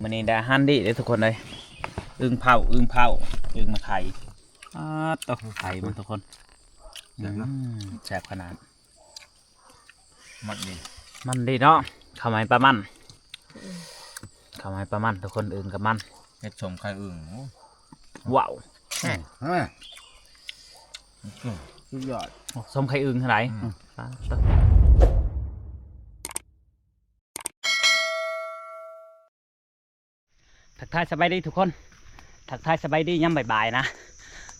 ມື້ນີ້ໄດ້ອາຫານດີເດ້ທຸກຄົນເອີຍ ອຶ່ງເຜົາ ອຶ່ງເຜົາ ອຶ່ງມາໄຂ່ ອາດໂຕ ໄຂ່ມັນທຸກຄົນ ແຊບເນາະ ອືມ ແຊບຂະໜາດ ມັນດີ ມັນດີເນາະ ເຂົ້າໃໝ່ປາມັນ ເຂົ້າໃໝ່ປາມັນທຸກຄົນ ອຶ່ງກັບມັນ ເຮັດສົ້ມໄຂ່ອຶ່ງ ໂອ້ ວ້າວ ອືມ ອືມ ສຸດຍອດ ໂອ້ ສົ້ມໄຂ່ອຶ່ງເທົ່າໃດ ອືມ ປາດໂຕ ທັກທາຍສະບາຍດີທຸກຄົນ ທັກທາຍສະບາຍດີຍາມບ່າຍໆນະ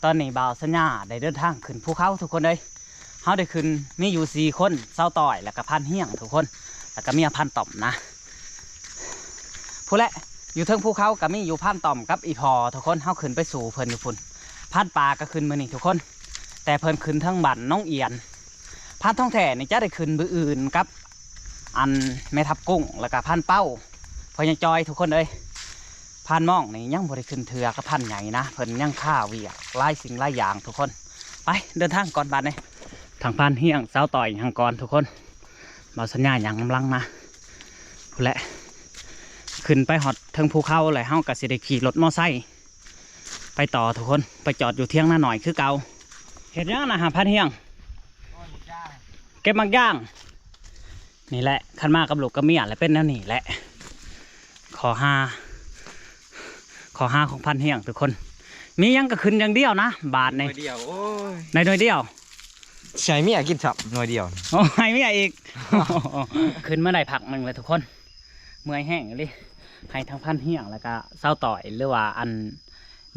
ຕອນນີ້ບ່າວສັນຍາໄດ້ເດີນທາງຂຶ້ນພູເຂົາທຸກຄົນເອີຍ ເຮົາໄດ້ຂຶ້ນ ມີຢູ່ສີ່ຄົນ ຊາວຕ້ອຍ ແລ້ວກໍພານຮຽງທຸກຄົນ ແລ້ວກໍເມຍພານຕ້ອມນະ ພຸ້ນແຫຼະ ຢູ່ເທິງພູເຂົາກໍມີຢູ່ພານຕ້ອມກັບອີ່ພໍ່ທຸກຄົນ ເຮົາຂຶ້ນໄປສູ່ເພິ່ນຢູ່ພຸ້ນ ພານປ່າກໍຂຶ້ນມື້ນີ້ທຸກຄົນ ແຕ່ເພິ່ນຂຶ້ນເທິງບ້ານໜອງອຽນ ພານທອງແທ້ນີ້ຈະໄດ້ຂຶ້ນມື້ອື່ນກັບ ອັນແມ່ທັບກຸ້ງ ແລ້ວກະພານເປົ້າ ພໍ່ໃຫຍ່ຈ່ອຍທຸກຄົນເອີຍ ພານມອງນີ້ຍັງບໍ່ໄດ້ຂຶ້ນເທື່ອກັບພານໃຫຍ່ນະ ເພິ່ນຍັງຄາວຽກຫຼາຍສິ່ງຫຼາຍຢ່າງທຸກຄົນ ໄປເດີນທາງກ່ອນບາດນີ້ ທັງພານຮຽງ ຊາວຕ້ອຍຫຍັງກ່ອນທຸກຄົນ ບ່າວສັນຍາຍ່າງນຳຫຼັງມາ ພຸ້ນແຫຼະ ຂຶ້ນໄປຮອດເທິງພູເຂົາແລ້ວ ເຮົາກໍຊິໄດ້ຂີ່ລົດມໍໄຊ ໄປຕໍ່ທຸກຄົນ ໄປຈອດຢູ່ຖຽງນານ້ອຍຄືເກົ່າ ເຮັດຫຍັງນະຫາພານຮຽງ ເກັບໝາກຢາງ ນີ້ແຫຼະ ຄັນມາກັບລູກກັບເມຍແລ້ວເປັນແນວນີ້ແຫຼະ ຂໍ້ຫາ ຂໍ້ຫາຂອງພານຮຽງທຸກຄົນ ມີຫຍັງກໍຂຶ້ນຢ່າງດຽວນະ ບາດນີ້ ໜ້ອຍດຽວ ໂອ້ຍ ໄດ້ໜ້ອຍດຽວ ຊິໃຫ້ເມຍກິນຊ້ຳໜ້ອຍດຽວ ໂອ້ ໃຫ້ເມຍອີກ ຂຶ້ນມາໄດ້ພັກໜຶ່ງແລ້ວທຸກຄົນ ເມື່ອຍແຮງອີ່ຫຼີ ໃຫ້ທັງພານຮຽງ ແລ້ວກະຊາວຕ້ອຍ ຫຼືວ່າອັນ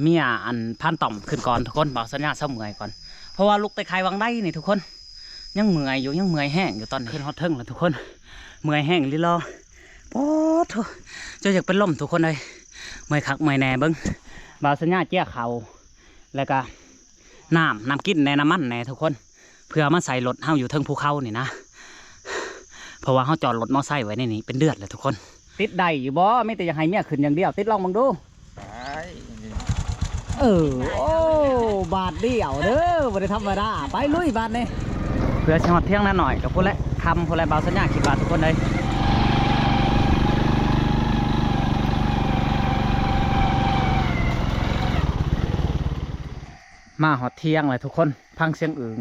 ເມຍອັນພານຕ້ອມຂຶ້ນກ່ອນທຸກຄົນ ບ່າວສັນຍາເຊົາເມື່ອຍກ່ອນ ເພາະວ່າລຸກແຕ່ໄຂ່ວັງໃດນີ້ທຸກຄົນ ຍັງເມື່ອຍຢູ່ ຍັງເມື່ອຍແຮງຢູ່ຕອນນີ້ ຂຶ້ນຮອດເທິງແລ້ວທຸກຄົນ ເມື່ອຍແຮງອີ່ຫຼີລໍ ປາດໂທ້ ຈົນຢາກເປັນລົມທຸກຄົນເອີຍ ເມື່ອຍຄັກເມື່ອຍແນ່ ເບິ່ງ ບ່າວສັນຍາເຈຍເຂົ້າ ແລ້ວກະ ນ້ຳ ນ້ຳກິນແດ່ ນ້ຳມັນແດ່ທຸກຄົນ ເພື່ອມາໃສ່ລົດເຮົາຢູ່ເທິງພູເຂົານີ້ນະ ເພາະວ່າເຮົາຈອດລົດມໍໄຊໄວ້ໃນນີ້ເປັນເດືອນແລ້ວທຸກຄົນ ຕິດໄດ້ຢູ່ບໍ່? ມີແຕ່ຢາກໃຫ້ເມຍຂຶ້ນຢ່າງດຽວ ຕິດລອງເບິ່ງດູ ໄດ້ ເອີ ໂອ້ ບາດດຽວເດີ ບໍ່ໄດ້ທຳມະດາ ໄປລຸຍບາດນີ້ ເພື່ອຊິຮອດຖຽງນານ້ອຍກໍພຸ້ນແຫຼະ ຄ່ຳພຸ້ນແຫຼະ ບ່າວສັນຍາຄິດວ່າທຸກຄົນເອີຍ ມາຮອດຖຽງແລ້ວທຸກຄົນ ຟັງສຽງອຶ່ງ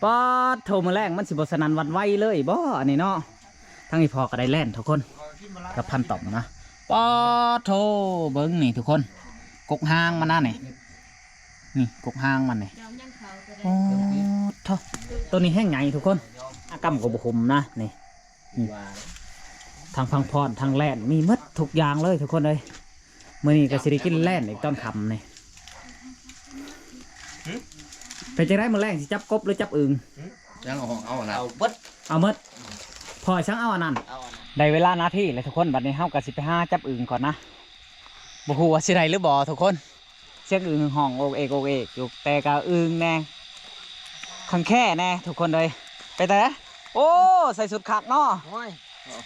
ປາດໂທ້ ມື້ແລງມັນຊິບໍ່ສະໜັ່ນຫວັ່ນໄຫວເລີຍບໍ ອັນນີ້ເນາະ ທັງອີ່ພໍ່ກໍໄດ້ແລ່ນທຸກຄົນ ກັບພັນຕ້ອມນະ ປາດໂທ້ ເບິ່ງນີ້ທຸກຄົນ ກົກຫາງມັນນະນີ້ ນີ້ກົກຫາງມັນນີ້ ປາດໂທ້ ໂຕນີ້ແຮງໃຫຍ່ທຸກຄົນ ອາກຳກໍບໍ່ຫຸ້ມນະນີ້ ນີ້ ທັງພັງພອນ ທັງແລ່ນ ມີໝົດທຸກຢ່າງເລີຍທຸກຄົນເອີຍ ມື້ນີ້ກໍຊິໄດ້ກິນແລ່ນອີກຕອນຄ່ຳນີ້ ເປັນຈັ່ງໃດມື້ແລງ ຊິຈັບກົບຫຼືຈັບອຶ່ງ ຍັງເອົາ ເອົານະ ເອົາເບິດ ເອົາໝົດ ພໍຊ່າງເອົາອັນນັ້ນ ເອົາອັນນັ້ນ ໄດ້ເວລາໜ້າທີ່ແລ້ວທຸກຄົນ ບັດນີ້ເຮົາກໍຊິໄປຫາຈັບອຶ່ງກ່ອນນະ ບໍ່ຮູ້ວ່າຊິໄດ້ຫຼືບໍ່ທຸກຄົນ ສຽງອຶ່ງຮ້ອງໂອກເອກໂອກເອກຢູ່ ແຕ່ກໍອຶ່ງແດ່ ຄັງແຄ່ແດ່ທຸກຄົນເອີຍ ໄປແຕ່ ໂອ້ ໃສ່ຊຸດຄັກເນາະ ໂອ້ຍ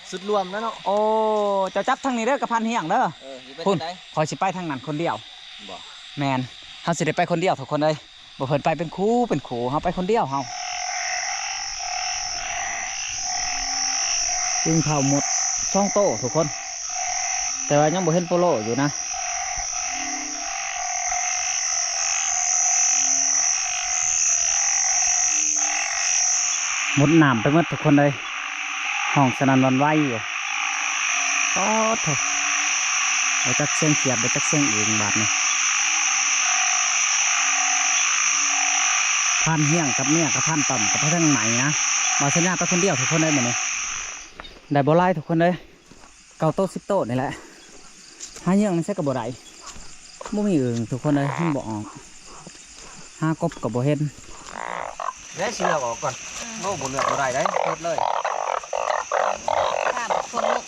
ຊຸດລວມແລ້ວເນາະ ໂອ້ ເຈົ້າຈັບທາງນີ້ເດີ ກັບພັນຮຽງເດີ ເອີ ຊິໄປ ພຸ້ນ ທາງໃດ ຂ້ອຍຊິໄປທາງນັ້ນຄົນດຽວ ບໍ່ ແມ່ນ ເຮົາຊິໄດ້ໄປຄົນດຽວທຸກຄົນເອີຍ ບໍ່ເພິ່ນໄປເປັນຄູ່ເປັນຄູ່ ເຮົາໄປຄົນດຽວເຮົາ ອຶ່ງເຜົາໝົດສອງໂຕທຸກຄົນ ແຕ່ວ່າຍັງບໍ່ເຫັນໂປໂລຢູ່ນະ ໝົດນ້ຳໄປໝົດທຸກຄົນເອີຍ ຮ້ອງສະໜັ່ນຫວັ່ນໄຫວຢູ່ ປາດໂທ້ ບໍ່ຈັກສຽງຂຽດ ບໍ່ຈັກສຽງອຶ່ງບາດນີ້ ພານຮຽງກັບເມຍກັບພານຕ້ອມກັບພະທັງໃໝນະ ບ່າວສັນຍາໄປຄົນດຽວທຸກຄົນເອີຍ ມື້ນີ້ ໄດ້ບໍ່ຫຼາຍທຸກຄົນເອີຍ ເກົ້າໂຕສິບໂຕນີ້ແຫຼະ ຫາເຫຍື່ອງໃນໃສກໍບໍ່ໄດ້ ບໍ່ມີອຶ່ງທຸກຄົນເອີຍ ມັນບໍ່ອອກ ຫາກົບກໍບໍ່ເຫັນ ແລ້ວຊິເລືອກອອກກ່ອນ ໂອ້ ບໍ່ເລືອກບໍ່ໄດ້ເດ້ ໝົດເລີຍ ຂ້າມຄົນລົງ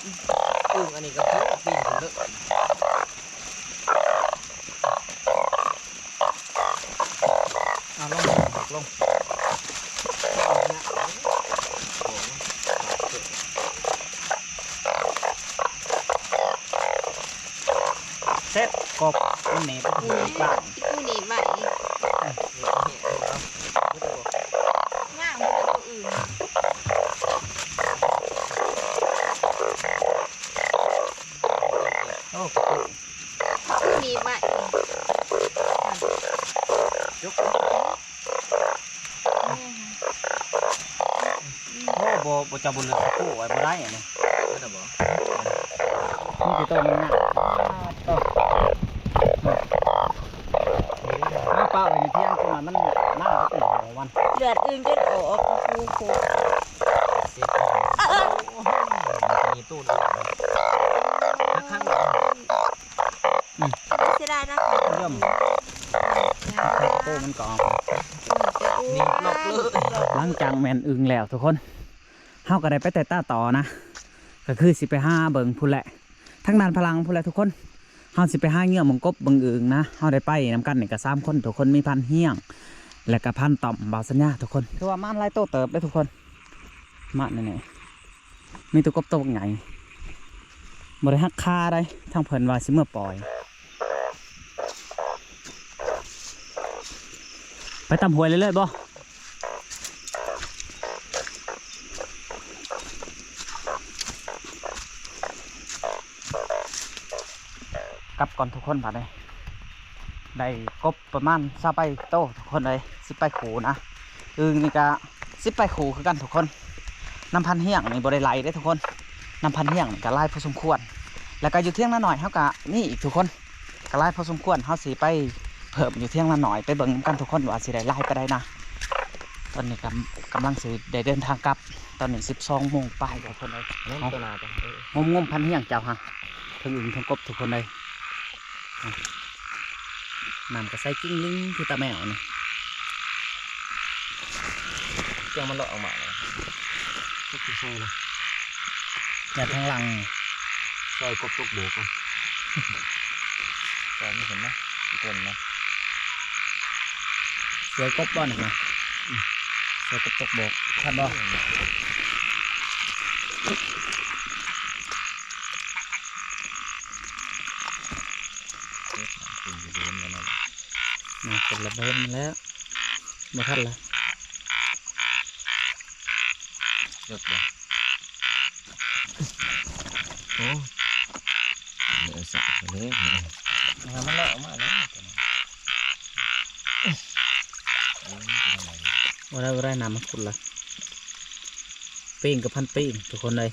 ອຶ່ງອັນນີ້ກໍຄືປີນຂຶ້ນເດີ ເອົາລົງ ລົງ ເສັດ ກົບ ມັນໜີບໄປ ອືມ ກາງ ຊິກູໜີບໄວ້ ວາງໄວ້ຕົວອື່ນ ເ ໂອ້ ມີໄມ້ ຍົກ ໂອ້ ບໍ່ ບໍ່ ເຈົ້າບໍ່ເລືອກຕະປູໄວ້ບໍ່ໄດ້ອັນນີ້ ເບິດແລ້ວບໍ່? ມີແຕ່ໂຕມັນນະ ໂຕ ມາປະໄວ້ຢູ່ທຽງ ຈັ່ງວ່າມັນນາກໍເປັນຫົວມັນ ເລືອດອື່ນຈົນອອກ ໂອ້ໂຫ ເສຍໄປ ໂອ້ຍ ມັນມີໂຕດຽວ ຄັກໆ ອືມ ເສຍດາຍນະ ເລື່ອມ ໂຕມັນກໍອອກ ນີ້ລອກເລີຍ ຫຼັງຈາກແມ່ນອຶ່ງແລ້ວທຸກຄົນ ເຮົາກໍໄດ້ໄປແຕ່ຕາຕໍ່ນະ ກໍຄືຊິໄປຫາເບິ່ງພຸ້ນແຫຼະ ທາງດ້ານພະຫຼັງພຸ້ນແຫຼະທຸກຄົນ ເຮົາຊິໄປຫາເຫຍື່ອເບິ່ງກົບເບິ່ງອຶ່ງນະ ເຮົາໄດ້ໄປນຳກັນນີ້ກໍສາມຄົນທຸກຄົນ ມີພັນຮຽງ ແລ້ວກໍພັນຕ້ອມ ບ່າວສັນຍາທຸກຄົນ ຖືວ່າມານຫຼາຍໂຕເຕີບເດ້ທຸກຄົນ ມານນີ້ ມີແຕ່ກົບໂຕບັກໃຫຍ່ ບໍ່ໄດ້ຫັກຄາໃດ ທາງເພິ່ນວ່າຊິເມືອປ່ອຍ ໄປຕາມຫ້ວຍເລື້ອຍໆບໍ່? ກັບກ່ອນທຸກຄົນ ບາດນີ້ໄດ້ກົບປະມານຊາວປາຍໂຕທຸກຄົນເອີຍ ສິບປາຍຄູ່ນະ ອຶ່ງນີ້ກະສິບປາຍຄູ່ຄືກັນທຸກຄົນ ນຳພັນຮຽງນີ້ບໍ່ໄດ້ຫຼາຍເດ້ທຸກຄົນ ນຳພັນຮຽງນີ້ກະຫຼາຍພໍສົມຄວນ ແລ້ວກະຢູ່ທຽງນານ້ອຍເຮົາກະມີອີກທຸກຄົນ ກໍຫຼາຍພໍສົມຄວນ ເຮົາຊິໄປເພີ່ມຢູ່ທຽງນານ້ອຍ ໄປເບິ່ງນຳກັນທຸກຄົນວ່າຊິໄດ້ຫຼາຍປານໃດນະ ຕອນນີ້ກໍກຳລັງຊິໄດ້ເດີນທາງກັບ ຕອນນີ້ສິບສອງໂມງປາຍແລ້ວທຸກຄົນເອີຍ ງມໆ ພັນຮຽງເຈົ້າຫະ ເທິງອຶ່ງເທິງກົບທຸກຄົນເອີຍ ນ້ຳກໍໃສຈິງລິງຄືຕາແມວນີ້ ຈັ່ງມັນເລາະອອກມາແລ້ວ ຈັກຊິໃສ່ລະ ແລ້ວທາງຫຼັງ ໃສ່ກົບຕົກໂບກ ຕອນນີ້ເຫັນນະ ອີກຄົນນະ ສວຍກົບບໍ່ນີ້ນະ ສວຍກົບຕົກໂບກ ທັນບໍ່? ນະ ຄົນລະເບິ່ງແລ້ວ ບໍ່ທັນລະ ເລິກບໍ່? ໂອ້ ເອີ ສະເລີຍ ມັນເລາະອອກມາແລ້ວ ບໍ່ໄດ້ ບໍ່ໄດ້ ນ້ຳມັນຂຸ້ນລະ ປີ້ງກັບພັນປີ້ງທຸກຄົນເອີຍ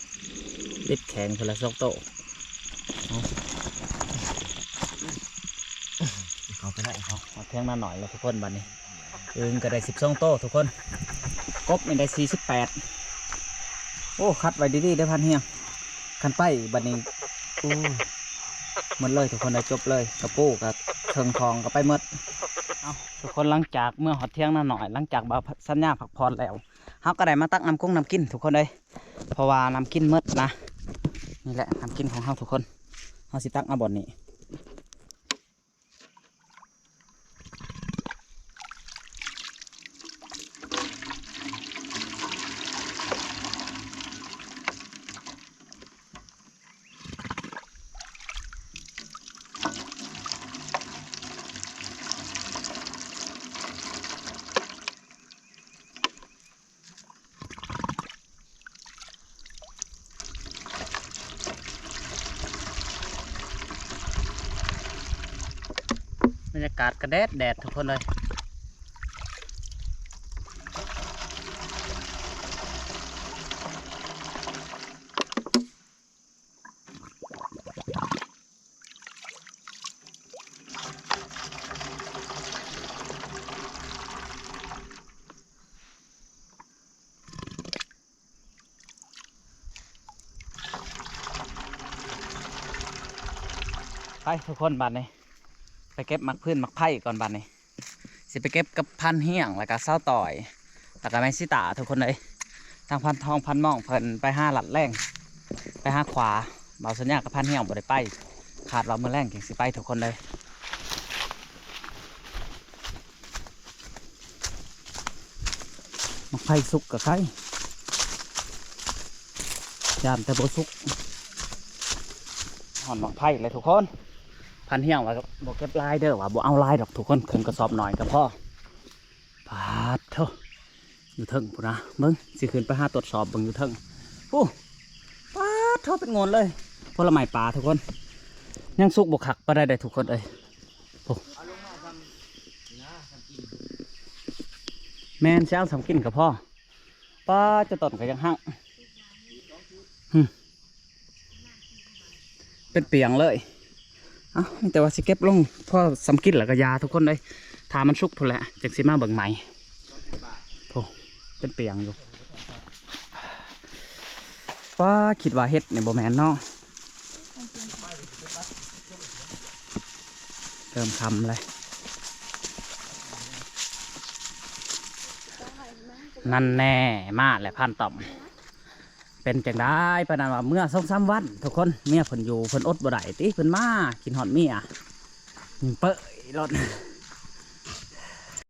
ຕິດແຂງຄົນລະສອງໂຕ ເອົາ ເຂົ້າໄປໄດ້ ເອົາ ເອົາ ທຽງນານ້ອຍແລ້ວທຸກຄົນ ບາດນີ້ ອຶ່ງກໍໄດ້ສິບສອງໂຕທຸກຄົນ ກົບນີ້ໄດ້ສີ່ສິບແປດ ໂອ້ ຄັດໄວ້ດີໆເດີພັນຮຽງ ຄັນໄປບາດນີ້ ໂອ້ ໝົດເລີຍທຸກຄົນເອີຍ ຈົບເລີຍ ກະປູກະເຄິ່ງຂອງກໍໄປໝົດ ເອົາ ທຸກຄົນ ຫຼັງຈາກເມືອຮອດທຽງນານ້ອຍ ຫຼັງຈາກບ່າວສັນຍາພັກຜ່ອນແລ້ວ ເຮົາກໍໄດ້ມາຕັກນ້ຳກົງນ້ຳກິນທຸກຄົນເອີຍ ເພາະວ່ານ້ຳກິນໝົດນະ ນີ້ແຫຼະນ້ຳກິນຂອງເຮົາທຸກຄົນ ເຮົາຊິຕັກເອົາບ່ອນນີ້ ບັນຍາກາດກະແດດແດດທຸກຄົນເອີຍ ໄປທຸກຄົນ ບາດນີ້ໄປເກັບໝາກຟືນໝາກໄຜ່ກ່ອນ ບາດນີ້ຊິໄປເກັບກັບພັນຮຽງ ແລ້ວກະສາວຕ້ອຍ ແລ້ວກະແມ່ສີຕາທຸກຄົນເອີຍ ທາງພັນທອງພັນມອງເພິ່ນໄປຫາລັດແລງ ໄປຫາຂວາ ບ່າວສັນຍາກັບພັນຮຽງບໍ່ໄດ້ໄປ ຄາດວ່າມື້ແລງຈຶ່ງຊິໄປທຸກຄົນເອີຍ. ໝາກໄຜ່ສຸກກໍໄຄ ຢ້ານແຕ່ບໍ່ສຸກ ຮອດໝາກໄຜ່ເລີຍທຸກຄົນ ພັນຮຽງວ່າບໍ່ເກັບຫຼາຍເດີ ວ່າບໍ່ເອົາຫຼາຍດອກທຸກຄົນ ເຄິ່ງກະສອບໜ້ອຍກໍພໍ ປາດໂທ້ ຢູ່ເທິງພຸ້ນນະ ເບິ່ງ ຊິຂຶ້ນໄປຫາກວດສອບເບິ່ງຢູ່ເທິງ ໂອ້ ປາດໂທ້ ເປັນໂງນເລີຍ ຜົນລະໄມ້ປ່າທຸກຄົນ ຍັງສຸກບໍ່ຄັກປານໃດເດ້ທຸກຄົນເອີຍ. ໂອ້ ແມ່ນ ຊິເອົາສ່ຳກິນກໍພໍ. ປາ ຈະຕອນກໍຍັງຮັ່ງ ຫຶ ເປັນປຽງເລີຍ. ເອົ້າ ມີແຕ່ວ່າຊິເກັບລົງພໍສ່ຳກິນແລ້ວກໍຢ່າທຸກຄົນເອີຍ. ຖ້າມັນສຸກພຸ້ນແຫຼະ ຈັ່ງຊິມາເບິ່ງໃໝ່. ໂອ້ ເປັນປຽງຢູ່. ປາ ຄິດວ່າເຫັດນີ້ບໍ່ແມ່ນເນາະ. ເລີ່ມຄ່ຳແລ້ວ. ນັ້ນແນ່ ມາແລ້ວພານຕ້ອມ. ເປັນຈັ່ງໃດ ປານນັ້ນວ່າເມືອສອງສາມວັນທຸກຄົນ. ເມຍເພິ່ນຢູ່ ເພິ່ນອົດບໍ່ໄດ້ຕິ ເພິ່ນມາ ຄິດຮອດເມຍ. ຍິງເປີຍໂລດ.